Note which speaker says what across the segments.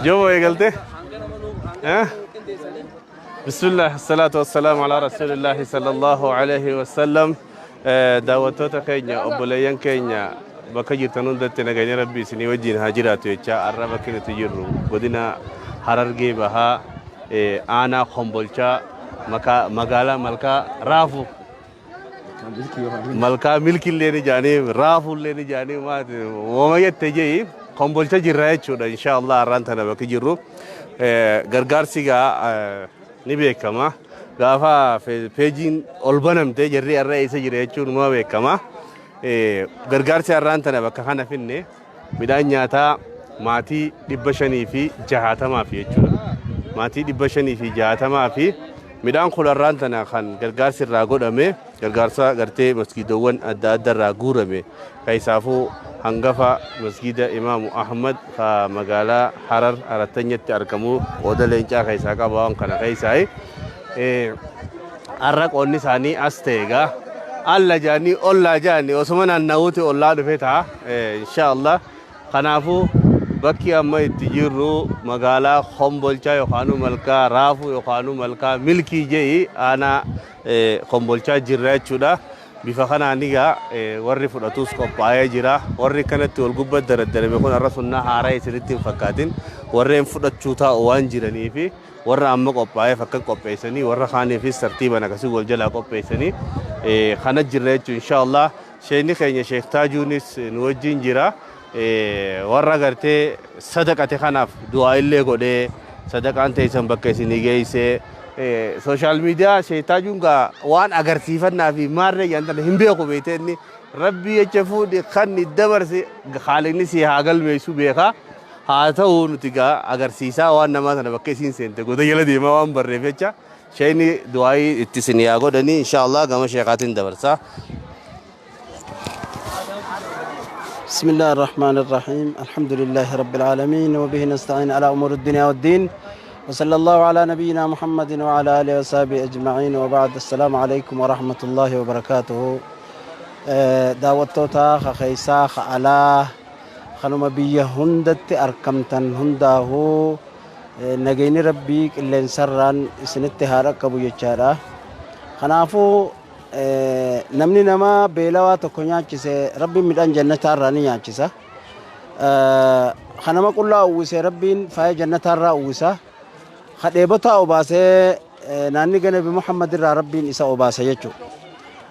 Speaker 1: Jomo eegalte? Eh? Bismillah, salaatu wassalaamu alaa rasuulillaahi sallallahu alaihi wasallam. Daawwattoota keenya, obboleeyyan keenya bakka jirtan hundatti nageenya Rabbii isinii wajjin haa jiraatu jechaa, har'a bakki nuti jirru godina Harargee Bahaa, aanaa Kombolchaa, magaalaa Malkaa Raafuu. Malkaa Milkillee ni jaanii, Raafuullee ni jaanii, maati wama jette je'i Kombolcha jirra jechuudha. Insha Allah har'aan tana bakki jirru. Gargaarsi gaa ni beekama. Gaafa peejiin ol banamte jarri har'a eessa jira jechuun numa beekama. Gargaarsi har'aan tana bakka kana finne midhaan nyaataa maatii 560f jechuudha. Maatii 560 fi midhaan kun har'aan tana kan gargaarsi irraa godhame, gargaarsa gartee masgiidowwan adda adda irraa guurame, keessaafuu hangafa masgiida Imaamu Ahmad ka magaalaa Harar Arattanyatti argamu qooda leencaa keessaa qaba waan kana keessaa. Har'a qoonni isaanii as ta'e egaa alla jaanii ollaa jaanii osuma naanna'uuti ollaa dhufe ta'a inshaallah. Kanaafuu bakki amma itti jirru magaalaa Kombolchaa yookaanuu Malkaa Raafuu yookaanuu Malkaa Milkii je'i aanaa Kombolchaa jirra jechuudha. Bifa kanaan egaa warri fudhatus qophaa'ee jira. Warri kanatti wal gubbatti daraddarame kun har'a sunnaa haaraa isinitti hin fakkaatin. Warreen fudhachuu taa'u waan jiraniifi warra amma qophaa'eef akka qopheessanii warra kaaniifis tartiiban akkasii wal jalaa qopheessanii kana jirra jechuudha inshaallah. Sheekni keenya Sheek Taajuunis nu wajjin jira. Warra gartee sadaqate kanaaf du'aa illee godhee sadaqaan teessan bakka isinii geessee, social media Sheek Taajuun gaa waan agarsiifannaa fi maarree jedhan tana hin beeku beekte. Inni rabbii jecha fuudhi kan dabarse haaliqni si haa galmeessu beeka. Haa ta'u, nuti gaa agarsiisaa waan namaa tana bakka isiin seente goda jala deemaa waan barreef jecha sheekni du'aayii itti isin yaa godhanii inshaallah gama sheekaatiin dabarsaa.
Speaker 2: بسم الله الرحمن الرحيم، الحمد لله رب العالمين، وبه نستعين على أمور الدنيا والدين، وصلى الله على نبينا محمد وعلى آله وصحبه أجمعين، وبعد، السلام عليكم ورحمة الله وبركاته. Daawwattoota keessaa alaa kanuma biyya hundatti argamtan hundaahuu, nageenyi rabbii qilleensarraan isinitti haa dhaqqabu jechaadha. Kanaafuu namni nama beelawaa tokko nyaachise rabbiin midhaan jannataarraa ni nyaachisa. Kanama qullaa uwwise rabbiin faaya jannataarraa uwwisa. Ka dheebotaa obaasee naanni Nabi Muhammad irraa rabbiin isa obaasa jechuudha.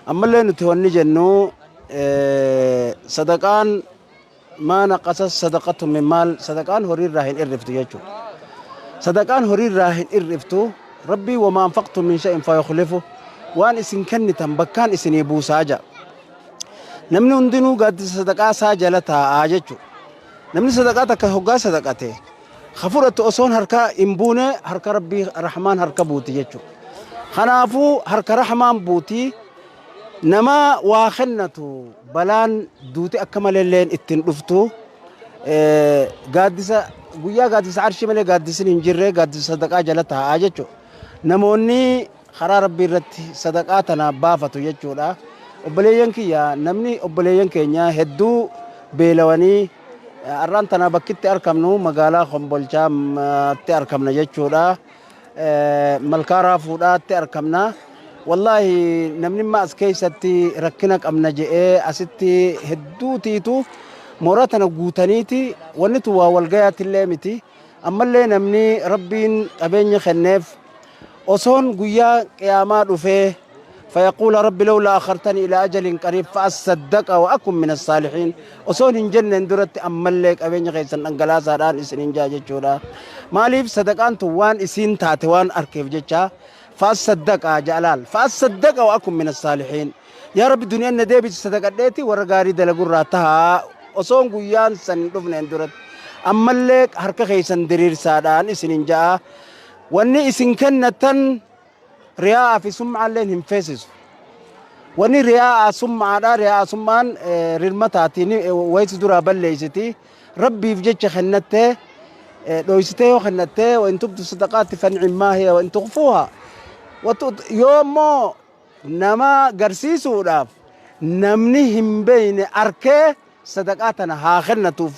Speaker 2: Ammallee nuti wanni jennu, sadaqaan ما نقصت صدقة من مال, sadaqaan horii irraa hin irriftu jechuudha. Sadaqaan horii irraa hin irriftu. Rabbii وما أنفقتم من شيء فيخلفه, waan isin kennitan bakkaan isinii buusaa ja'a. Namni hundinuu gaaddisa sadaqaa isaa jala taa'aa jechuudha. Namni sadaqaa takka hoggaa sadaqate ka fudhatu osoon harka hin buune harka rabbii rahmaan harka buuti jechuudha. Kanaafuu harka rahmaan buuti. Nama waa kennatu balaan duute akka maleelleen ittiin dhuftu. Gaaddisa guyyaa gaaddisa arshii malee gaaddisni hin jirre gaaddisa sadaqaa jala taa'aa jechuudha. Namoonni karaa rabbii irratti sadaqaa tana baafatu jechuudha. Obboleeyyan kiyya, namni obboleeyyan keenya hedduu beelawanii har'aan tana bakkitti argamnu magaalaa Kombolchaatti argamna jechuudha. Malkaa Raafuudhaatti argamna. Wallaahi namni imma as keessatti rakkina qabna je'ee asitti hedduutiitu mooraa tana guutaniiti, wanni tun waa walgayaatti illee miti. Ammallee namni rabbiin qabeenya kenneef osoon guyyaa qiyaamaa dhufee فيقول رب لولا أخرتني إلى أجل قريب فأصدق وأكن من الصالحين osoon hin jenneen duratti ammallee qabeenya keessan dhangalaasaadhaan isinin jaa jechuudha. Maaliif sadaqaan tun waan isiin taate waan arkeef jecha فأصدق jalaal فأصدق وأكن من الصالحين, yaa rabbi duniyaan na deebisi sadaqadheeti warra gaarii dalagurraa tahaa osoon guyyaan san hin dhufneen duratti ammallee harka keessan diriirsaadhaan isinin ja'a. Wanni isin kennatan riyaa'aa fi sum'aalleen hin feesisu. Wanni riyaa'aa sum'aadha. Riyaa'aa sum'aan rirmataatiin wayisi duraa balleessiti. Rabbiif jecha kennattee dhoysitee yoo kennattee, وإن تبدوا الصدقات فنعما هي وإن تخفوها, yoo immoo nama garsiisuudhaaf namni hin beeyne arkee sadaqaa tana haa kennatuuf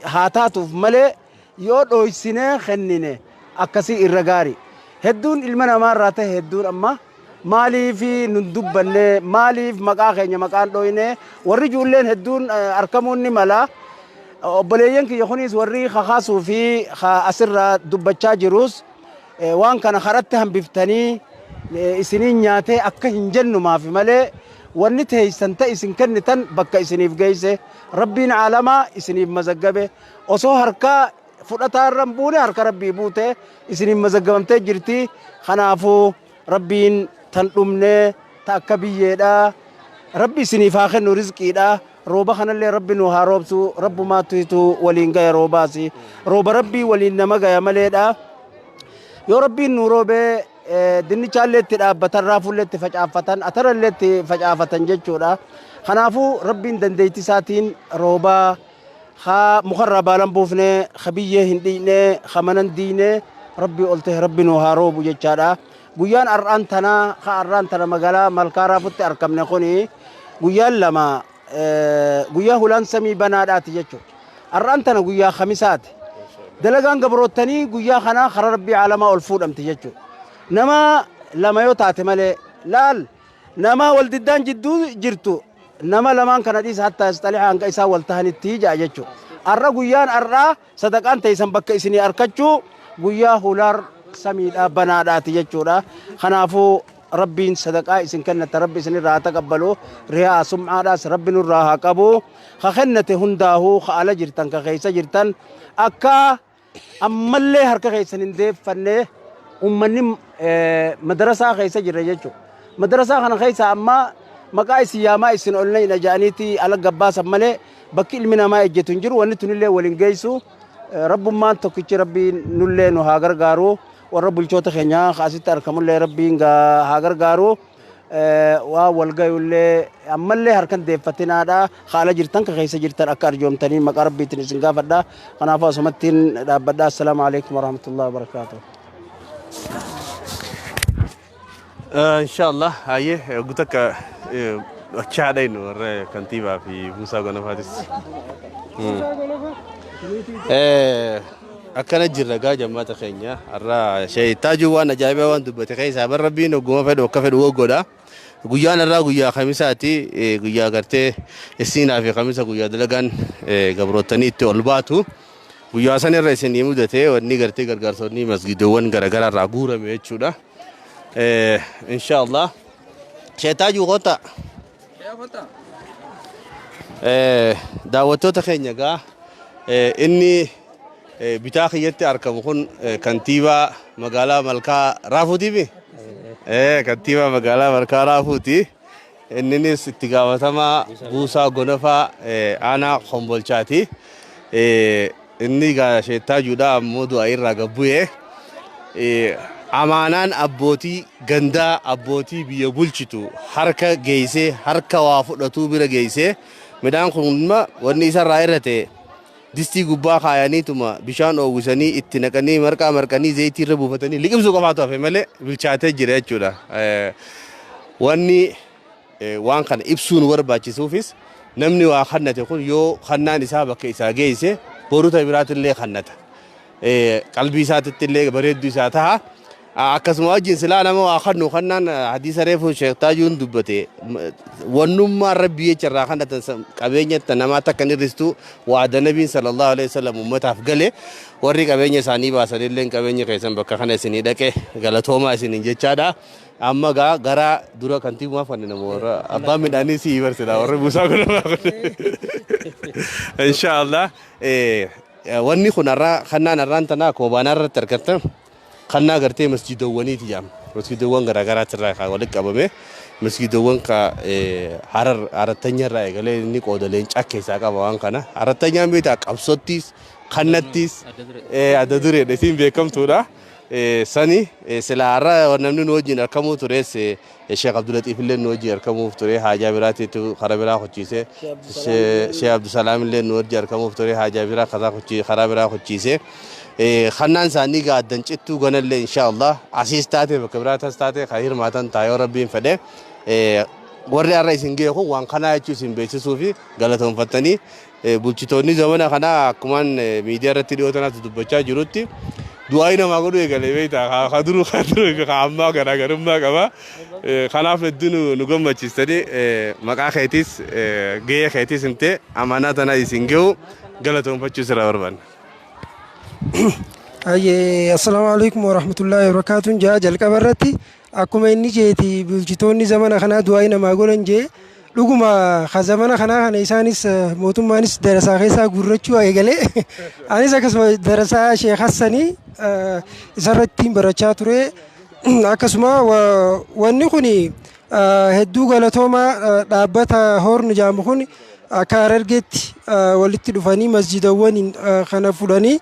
Speaker 2: Haa taatuuf malee yoo dhooysinee kennine akkasii irra gaari. Hedduun ilma namaa irraa ta'e hedduun amma maaliif nun dubbanne, maaliif maqaa keenya maqaan dhooyne warri ijoolleen hedduun arkamuun ni mala. Obboleeyyan kiyya kunis warri kakaasuu fi asirraa dubbachaa jirus waan kana karatti hambiftanii isiniin nyaatee akka hin jennumaaf malee, wanni teeysan ta isin kennitan bakka isiniif geeyse Rabbiin caalamaa isiniif mazaggabe. Osoo harka fudhataa irra hin buune harka Rabbii buute isiniif mazaggabamtee jirti. Kanaafuu Rabbiin tan dhumne ta akka biyyeedha Rabbi isiniif haa kennu, rizqiidha. Rooba kanallee Rabbi nu haa roobsu. Rabbumaatu waliin gaya roobaasi, rooba Rabbii waliin nama gaya maleedha. Yoo Rabbiin nu roobee dinnichaallee itti dhaabbatan, raafuullee itti facaafatan, atarallee itti facaafatan jechuudha. Kanaafuu Rabbiin dandeettii isaatiin roobaa ha mukarraa baalan buufne, ha biyyee hin dhiqne, ha manan diine, Rabbii ol ta'e Rabbi nu haa roobu jechaadha. Guyyaan har'aan tanaa ha har'aan tana magaalaa Malkaa Raafutti argamne kuni guyyaan lama guyyaa hulaan samii banaadhaati jechuudha. Har'aan tana guyyaa Khamisaati. Dalagaan gabroottanii guyyaa kanaa karaa Rabbii caalamaa ol fuudhamti jechuudha. Nama lama yoo taate malee, laal, nama wal diddaan jidduu jirtu nama lamaan kana dhiisa, hatta yasxaliha, hanga isaan wal tahanitti ja'a jechuudha. Har'a guyyaan har'aa sadaqaan teessan bakka isinii arkachuu guyyaa hulaan samiidhaa banaadhaati jechuudha. Kanaafuu Rabbiin sadaqaa isin kennate Rabbi isinirraa haa taqabbalu. Riyaa sum'aadhaas Rabbi nurraa haa qabu. Ka kennate hundaahuu, ka ala jirtan, ka keessa jirtan, akka ammallee harka keessan hin deeffanne. Ummanni madarasaa keessa jira jechuudha. Madarasaa kana keessa amma maqaa isin yaamaa isin ol nayna jedhaniiti ala gabbaasan malee bakki ilmi namaa ejjetu hin jiru. Wanni tunillee waliin geessu. Rabbummaan tokkichi Rabbiin nullee nu haa gargaaru. Warra bulchoota keenya asitti argamullee Rabbiin haa gargaaru. Waa wal gayullee ammallee harkan deeffatinaadha. Haala jirtan ka keessa jirtan akka arjoomtanii maqaa Rabbiitiin isin gaafadha. Kanaafuu asumattiin dhaabbadha. Assalaamu alaikum warahmatullahi wabarakaatuh.
Speaker 1: Inshallah hayyee gutakka achi haadha warra kantiibaa fi Buusaa Gonofaatis. Akkana jirra gaa jammaata keenya, har'a sheeyitaajuu waan ajaa'ibaa waan dubbate keessaa bar Rabbiin ogguma fedhu akka fedhu godha. Guyyaan har'aa guyyaa Khamisaati, guyyaa gartee Isniinaa fi Khamisa guyyaa dalagaan gabroottanii itti ol baatu. Guyyaa san irra isin mudate wanni gartee gargaarsonni masgiidowwan garaagaraa irraa guurame jechuudha. Inshallah. Sheetaajuu kota. Daawwattoota keenya gaa, inni bitaa kiyyatti argamu kun kantiibaa magaalaa Malkaa Raafuutiimi? Kantiibaa magaalaa Malkaa Raafuuti. Inninis itti gaafatamaa Buusaa Gonofaa aanaa Kombolchaati. Inni gaa sheettaajuudha ammoo du'a irraa gabbu'ee. Amaanaan abbootii gandaa, abbootii biyya bulchitu harka geessee, harka waa fudhatuu bira geessee, midhaan kun wanni isarraa irrate distii gubbaa kaayaniituma bishaan oowwisanii itti naqanii, marqaa marqanii, zayitii irra buufatanii liqimsuu qofaatu hafe malee bilchaatee jira jechuudha. Wanni waan kana ibsuu nu barbaachisuufis namni waa kannate kun yoo kannaan isaa bakka isaa geesse boru ta'e biraatillee kannata. Qalbii isaatitti illee bareedduu isaa taha. Akkasuma wajjin silaa nama waa kannu kannaan hadiisa reefu Sheekh Taajuun dubbate, wannummaan Rabbii jecha irraa kannatan qabeenya namaa takka hin hir'istu. Waada Nabiin sallallahu alaihi wasallam ummataaf gale, warri qabeenya isaanii baasan illee qabeenya keessan bakka kana isinii dhaqe, galatoomaa isiniin jechaadha. Amma gaa gara dura kantiibumaaf kan nama warra abbaan midhaanii sii barsida warra Buusaa Gonofaa kun. Inshaallah wanni kun har'a kannaan har'aan tanaa akkuma baanaa irratti argattan kannaa gartee masjidowwaniiti jedhama. Masjidowwan garaagaraatti irraa kan walitti qabame, masjidowwan ka Harar Arattanya irraa eegalee inni qooda leencaa keessaa qaba waan kana. Arattanyaan beektaa, qabsottis kannattis adda dureedha, isiin beekamtuudha. Sani silaa har'a namni nu wajjin argamuu tures Sheekh Abdulatiif illee nu wajjin argamuuf ture, haajaa biraatiitu karaa biraa hochiise. Sheekh Abdusalaam illee nu wajjin argamuuf ture, haajaa biraa karaa biraa hochiise. Kannaan isaanii gaa addan cittuu ganallee inshaallah asiis taate bakka biraatas taate kan hirmaatan taayoo Rabbiin fedhe. Warri har'a isin ga'e kun waan kanaa jechuu isin beeksisuu fi galatoonfattanii Bulchitoonni zamana kanaa akkumaan miidiyaa irratti dhiyoo tanaatti dubbachaa jirutti du'aa'ii namaa godhuu eegale beektaa, ka duruu ka duruu fi ka ammaa garaagarummaa qaba. Kanaaf hedduu nu gammachiistanii, maqaa keetis gahee keetis himtee amanaa tana isin gahu galatoonfachuu sirraa barbaanna.
Speaker 3: Ayyee, assalaamu alaikum warahmatullaahi wabarakaatuun jaa. Jalqaba irratti akkuma inni jeeti, bulchitoonni zamana kanaa du'aa'ii namaa godhan jee. Dhuguma ka zamana kanaa kana isaanis mootummaanis darasaa keessaa guurrachuu eegalee, anis akkasuma darasaa Sheekh Hassanii isarratti barachaa ture. Akkasuma wanni kun hedduu galatoomaa. Dhaabbata Horn jedhamu kun akka Harargeetti walitti dhufanii masjidawwan kana fudhanii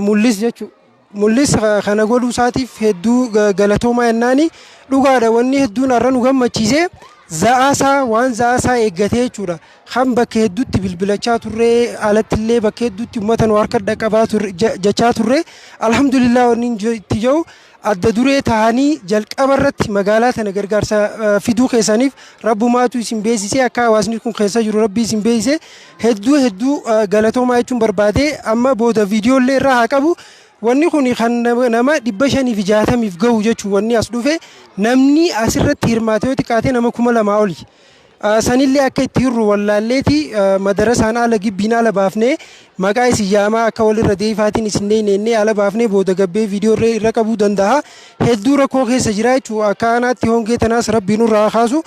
Speaker 3: mul'is jechuudha. Mul'is kana godhuu isaatiif hedduu galatoomaa jennaani. Dhugaadha, wanni hedduun har'a nu gammachiise za'aasaa, waan za'aasaa eeggatee jechuudha. Kan bakka hedduutti bilbilachaa turre, alattillee bakka hedduutti uummata nu harka dhaqqabaa turre jechaa turre. Alhamdulillah, wanni itti jiru adda duree ta'anii jalqaba irratti magaalaa tana gargaarsa fiduu keessaniif rabbumaatu isin beeksisee, akka hawaasni kun keessa jiru rabbi isin beeksise, hedduu hedduu galatoomaa jechuun barbaade. Amma booda viidiyoolee irraa haa qabu. Wanni kun kan nama 560f gahu jechuun, wanni as dhufe namni asirratti hirmaate yoo xiqqaate nama 2000 oli. Sanillee akka itti hirru wallaalleeti madarasaan ala, gibbiin ala baafnee, maqaa isin yaamaa akka walirra deefaatiin isin neennee ala baafnee, booda gabbee viidiyoo irra qabuu danda'a. Hedduu rakkoo keessa jira jechuudha. Akka aanaatti hongee tanaas rabbi nurraa kaasu.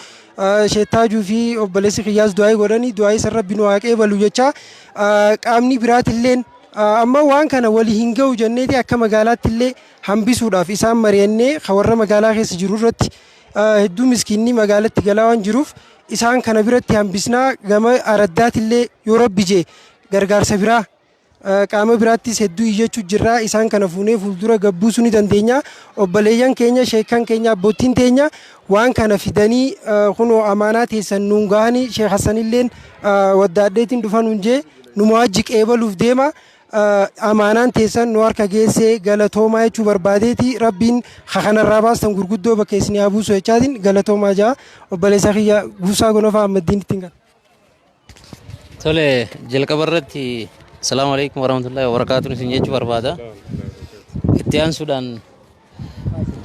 Speaker 3: Sheettaajuu fi obboleessi kiyyaas du'aayii godhanii, du'aayii san rabbi nu haa qeebalu jecha. Qaamni biraatilleen amma waan kana walii hin ga'u jenneeti akka magaalaatti illee hambisuudhaaf isaan mari'annee, warra magaalaa keessa jiru irratti hedduu miskiinni magaalatti galaa waan jiruuf isaan kana biratti hambisnaa. Gama araddaatillee yoo rabbi jee gargaarsa biraa qaama biraattis hedduu iyyachuu jirra. Isaan kana fuunee fuuldura gabbuusuu ni dandeenya. Obboleeyyan keenya, sheekan keenya, abboottiin teenya waan kana fidanii kunoo amaanaa teessan nuun gahanii, Sheekh Hassanilleen waddaadheetiin dhufan hunjee numa wajji qeebaluuf deema. Amaanaan teessan nu harka geessee galatoomaa jechuu barbaadeeti. Rabbiin kanarraa baastan gurguddoo bakka isin haa buusu jechaatiin galatoomaa jaa. Obboleessa kiyya Guusaa Gonofaa Ahmaddiin ittiin gala.
Speaker 4: Tole, jalqaba irratti salaamu alaikum warahmatullahi wabarakatuh isin jechuu barbaada. Itti aansuudhaan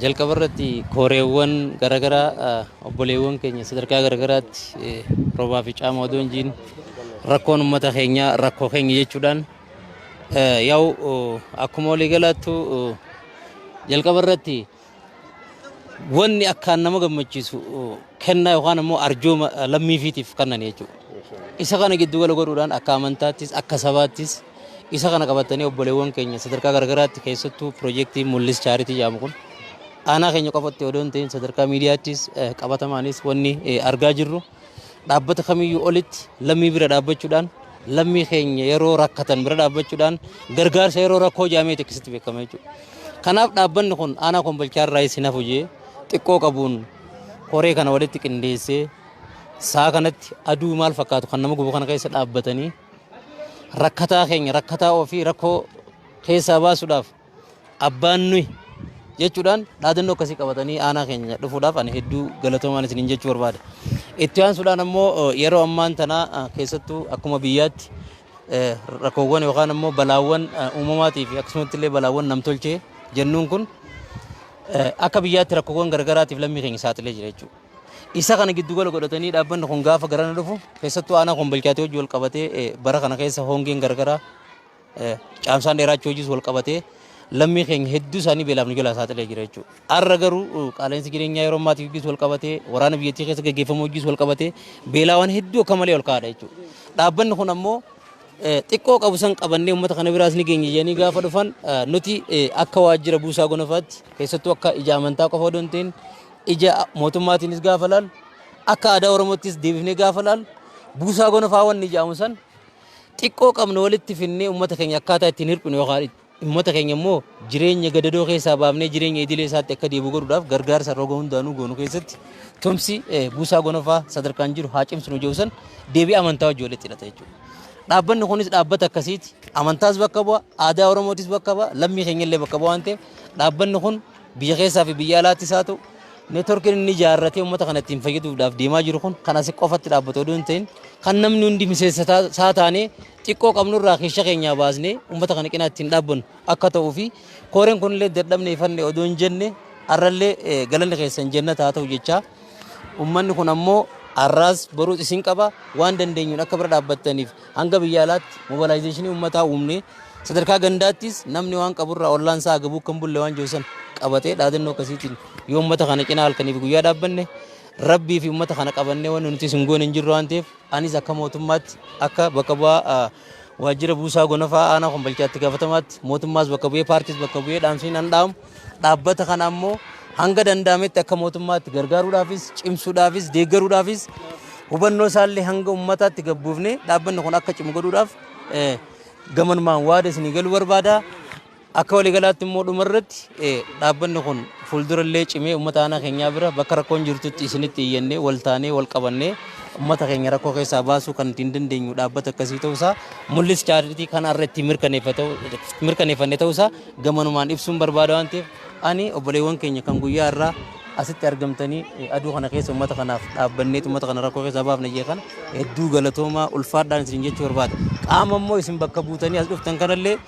Speaker 4: jalqaba irratti kooreewwan garaagaraa, obboleewwan keenya sadarkaa garaagaraatti roobaa fi caama odoo hin jiin rakkoon uummata keenyaa rakkoo keenya jechuudhaan, yaa'u akkuma waliigalaattu jalqaba irratti wanni akkaan nama gammachiisu kennaa yookaan immoo arjooma lammiifiitiif kennan jechuudha. Isa kana giddugala godhuudhaan akka amantaattis akka sabaattis isa kana qabatanii obboleewwan keenya sadarkaa garaagaraatti, keessattuu piroojeektii Mul'is Charity jedhamu kun aanaa keenya qofatti odoo hin ta'in sadarkaa miidiyaattis qabatamaanis wanni argaa jirru, dhaabbata kamiyyuu olitti lammii bira dhaabbachuudhaan, lammii keenya yeroo rakkatan bira dhaabbachuudhaan gargaarsa yeroo rakkoo jaameeti akkasitti beekama jechuudha. Kanaaf dhaabbanni kun aanaa Kombolchaa irraa isin hafu jee xiqqoo qabuun koree kana walitti qindeessee, sa'a kanatti aduu maal fakkaatu kan nama gubu kana keessa dhaabbatanii rakkataa keenya, rakkataa ofii rakkoo keessaa baasuudhaaf abbaan nuyi jechuudhaan dhaadannoo akkasii qabatanii aanaa keenya dhufuudhaaf ani hedduu galatoomaan isiniin jechuu barbaada. Itti aansuudhaan ammoo yeroo ammaan tana keessattuu akkuma biyyaatti rakkoowwan yookaan ammoo balaawwan uumamaatii fi akkasumatti illee balaawwan namtolchee jennuun kun akka biyyaatti rakkoowwan garagaraatiif lammii keenya saaxilee jira jechuudha. Isa kana giddugala godhatanii dhaabbanni kun gaafa garana dhufu, keessattuu aanaa Kombolchaatii hojii wal qabatee bara kana keessa hongeen garagaraa, caamsaan dheeraachuu hojiis wal qabatee lammii keenya hedduu isaanii beelaaf nu jalaa saaxilee jira jechuudha. Har'a garuu qaala'insi jireenyaa yeroo ammaatii hojiis wal qabatee, waraana biyyattii keessa gaggeeffamu hojiis wal qabatee beelaawwan hedduu akka malee ol ka'aadha jechuudha. Dhaabbanni kun ammoo xiqqoo qabu san qabannee uummata kana biraas ni geenye jedhanii gaafa dhufan, nuti akka waajjira Buusaa Gonofaatti, keessattuu akka ija amantaa qofa odoo hin ta'in ija mootummaatiinis gaafa laalu, akka aadaa Oromootis deebifnee gaafa laalu, Buusaa Gonofaa wanni jedhamu san xiqqoo qabnu walitti finnee uummata keenya akkaataa ittiin hirphinu yookaan uummata keenya immoo jireenya gadadoo keessaa baafnee jireenya idilee isaatti akka deebi'u godhuudhaaf gargaarsa roga hundaanuu goonu keessatti tumsi Buusaa Gonofaa sadarkaan jiru haa cimsinu jedhu san deebii amantaa wajjin walitti hidhata jechuudha. Dhaabbanni kunis dhaabbata akkasiiti. Amantaas bakka bu'a, aadaa Oromootis bakka bu'a, lammii keenya illee bakka bu'a waan ta'eef dhaabbanni kun biyya keessaa fi biyya alaattis haa ta'u Neetworkiin inni ijaarratee uummata kana ittiin fayyaduudhaaf deemaa jiru kun kan asii qofatti dhaabbatu odoo hin ta'in, kan namni hundi miseensa isaa taanee xiqqoo qabnurraa keessa keenyaa baasnee uummata kana cinaa ittiin dhaabbannu akka ta'uu fi kooreen kunillee dadhabne ifanne odoo hin jenne, har'allee galanni keessan jannata haa ta'u jechaa, uummanni kun ammoo har'aas boruus isin qaba. Waan dandeenyuun akka bira dhaabbattaniif hanga biyya alaatti mobilization uummataa uumne, sadarkaa gandaattis namni waan qaburraa ollaan isaa agabuu kan bulle waan jiru san qabatee, dhaadannoo akkasiitiin yoo uummata kana cinaa halkaniif guyyaa dhaabbanne, rabbii fi uummata kana qabannee wanni nuti isin goone hin jirru waan ta'eef, anis akka mootummaatti, akka bakka bu'aa waajjira buusaa gonofaa aanaa Kombolchaatti gaafatamaatti, mootummaas bakka bu'ee, paartiis bakka bu'ee, dhaamsiin an dhaamu dhaabbata kana ammoo hanga danda'ametti akka mootummaatti gargaaruudhaafis, cimsuudhaafis, deeggaruudhaafis, hubannoo isaallee hanga uummataatti gabbuufne dhaabbanni kun akka cimu godhuudhaaf gamanumaan waada isinii galuu barbaada. Akka waliigalaatti immoo dhumarratti dhaabbanni kun fuuldurallee cimee uummata aanaa keenyaa bira bakka rakkoon jirtutti isinitti iyyannee, wal taanee, wal qabannee uummata keenya rakkoo keessaa baasuu kan ittiin dandeenyu dhaabbata akkasii ta'uusaa, Mul'is Charity kan har'a ittiin mirkaneeffanne ta'uusaa gamanumaan ibsuun barbaada waan ta'eef, ani obboleewwan keenya kan guyyaa irraa asitti argamtanii aduu kana keessa uummata kanaaf dhaabbannee uummata kana rakkoo keessaa baafne jee kana hedduu galatoomaa, ulfaadhaan isin jechuu barbaada. Qaama immoo isin bakka buutanii as dhuftan kanallee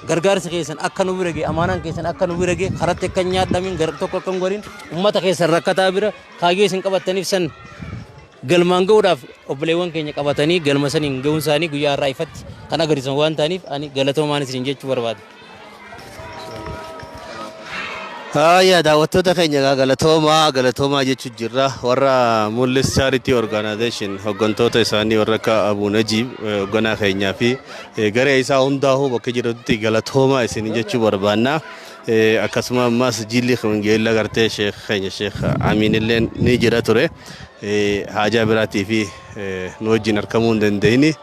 Speaker 4: gargaarsi keessan akka nu bira ga'e, amaanaan keessan akka nu bira ga'e, karatti akka hin nyaadhamin, gara tokko akka hin godhin, uummata keessan rakkataa bira kaayyoo isin qabattaniif san galmaan ga'uudhaaf obboleewwan keenya qabatanii galma saniin ga'uun isaanii guyyaa har'aa ifatti kan agarsiisan waan ta'aniif, ani galatoomaan isin jechuu barbaada.
Speaker 1: Haaya, daawwattoota keenya egaa galatoomaa, galatoomaa jechuu jirra. Warra Mul'is Charity Organization, hooggantoota isaanii warra akka Abuu Najiib hoogganaa keenyaa fi garee isaa hundaa'uu bakka jirutti galatoomaa isin jechuu barbaanna. Akkasuma ammas jilli wangeela gartee sheekh keenya Sheekh Amiin illee ni jira ture. Haajaa biraatii fi nu wajjin argamuu hin dandeenye.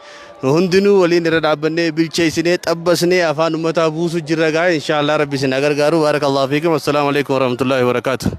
Speaker 1: Nu hundinuu waliin irra dhaabbannee bilcheessinee xabbasnee afaan uummataa buusu jirra gaa. Inshaallah rabbi isin haa gargaaru. Baarakallahu fiikum. Assalaamu alaikum warahmatullahi wabarakaatuh.